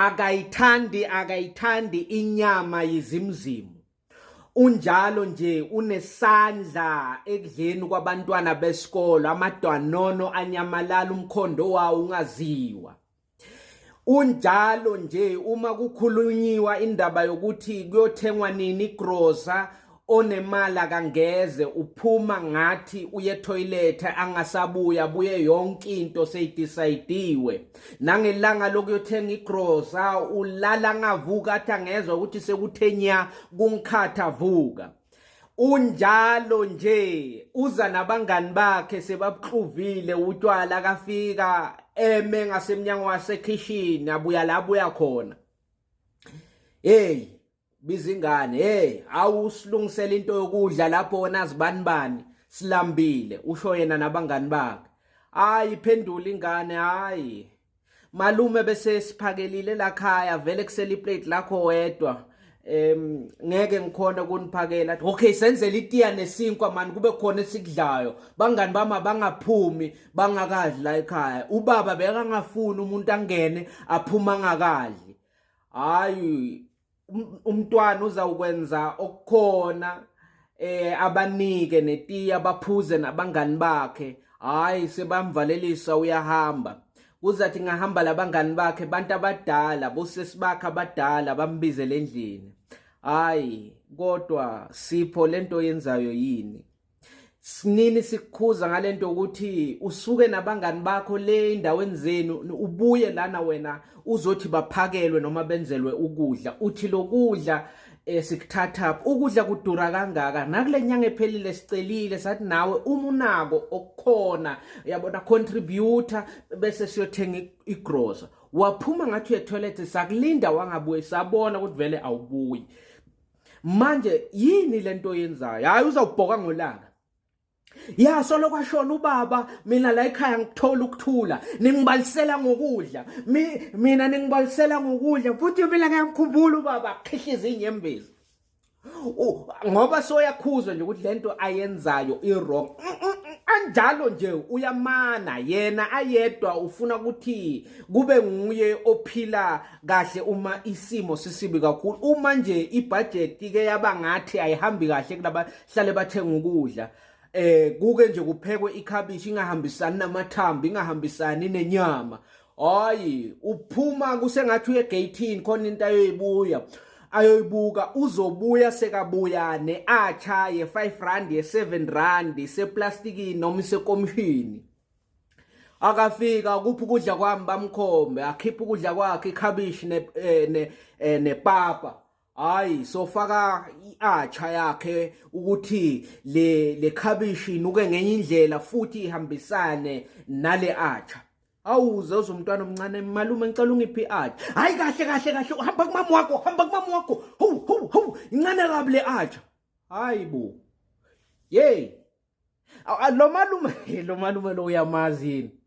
Akayithandi akayithandi inyama yizimzimu. Unjalo nje unesandla ekudleni kwabantwana besikolo amadwanono anyamalala umkhondo wawo ungaziwa. Unjalo nje uma kukhulunyiwa indaba yokuthi kuyothengwa nini igrosa onemali akangeze uphuma ngathi uye toilet angasabuya buye yonke into seyidecidiwe nangelanga lokuyothenga igrosa ulala ngavuka athi angezwa ukuthi sekuthenya kungikhatha vuka unjalo nje uza nabangani bakhe sebabuxuvile utshwala kafika eme ngasemnyango wasekhishini abuya la abuya khona hey biza ingane hey awusilungisela into yokudla lapho wena zibani bani silambile usho yena nabangani bakhe hayi phendula ingane hayi malume bese siphakelile la khaya vele kusela iplate lakho wedwa ngeke ngikhona ukuniphakela okay senzele itiya nesinkwa mani kube khona esikudlayo bangani bami bangaphumi bangakadli la ekhaya ubaba bekangafuni umuntu angene aphuma angakadli hayi um, umntwana uzawukwenza okukhona eh abanike netiya baphuze nabangani bakhe hayi sebamvalelisa uyahamba kuzathi ngahamba labangani bakhe bantu abadala bosesi bakhe abadala bambizele endlini hayi kodwa sipho lento yenzayo yini Sinini sikukhuza ngalento ukuthi usuke nabangani bakho le endaweni zenu ubuye lana wena uzothi baphakelwe noma benzelwe ukudla uthi lokudla eh, sikuthatha ukudla kudura kangaka nakule nyanga ephelile sicelile sathi nawe uma unako okukhona yabona contributor bese siyothenga igrosa waphuma ngathi uye toilet sakulinda wangabuyi sabona ukuthi vele awubuyi manje yini lento oyenzayo hayi uzawubhoka ngolaka ya solo kwashona ubaba mina la ekhaya ngithola ukuthula ningibalisela ngokudla mina ningibalisela ngokudla futhi mina ngiyamkhumbula ubaba khihliza inyembezi ngoba soyakhuzwa nje ukuthi lento ayenzayo i-wrong mm, mm, mm, anjalo nje uyamana yena ayedwa ufuna ukuthi kube nguye ophila kahle uma isimo sisibi kakhulu uma nje ibudget ke yaba ngathi ayihambi kahle kulabahlale bathenga ukudla eh kuke nje kuphekwe ikhabishi ingahambisani namathambo ingahambisani nenyama hayi uphuma kusengathi uye gateini khona into ayoyibuya ayoyibuka uzobuya sekabuya ne-acha ye-5 rand ye-7 rand iseplastikini noma isekomishini akafika kuphi ukudla kwami bamkhombe akhiphe ukudla kwakhe ikhabishi ne eh, ne eh, nepapa hayi sofaka iacha yakhe ukuthi le le khabishi inuke ngenye indlela futhi ihambisane nale acha awuze uze umntwana omncane malume ngicela ungiphe iacha hayi kahle kahle kahle uhamba kumama wakho hamba kumama wakho hu hu hu incane kabi le acha hayi bo yey lo malume lo malume lo uyamazi yini